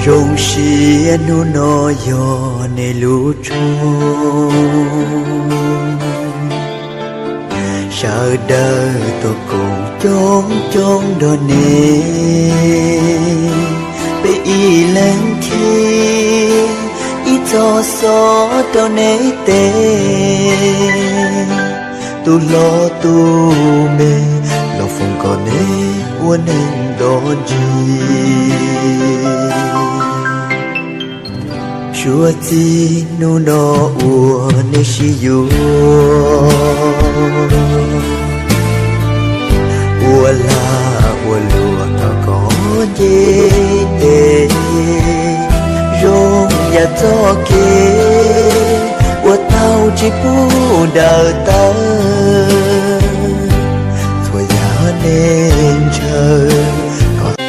Zoo siab hnub no yog nej lub tshooj, sawv daws tuaj koom coob coob nrog nej, peb ib leeg khib ib txoj xov rau nej tes. Tus hlob tus me, los foom kom nej ua neej nto ntsis. Suav txij hnub no uas nej sib yuav, ua lag ua luam thov koj nce tes, zoo yam txoj kev uas tau tsis pub daws tawm.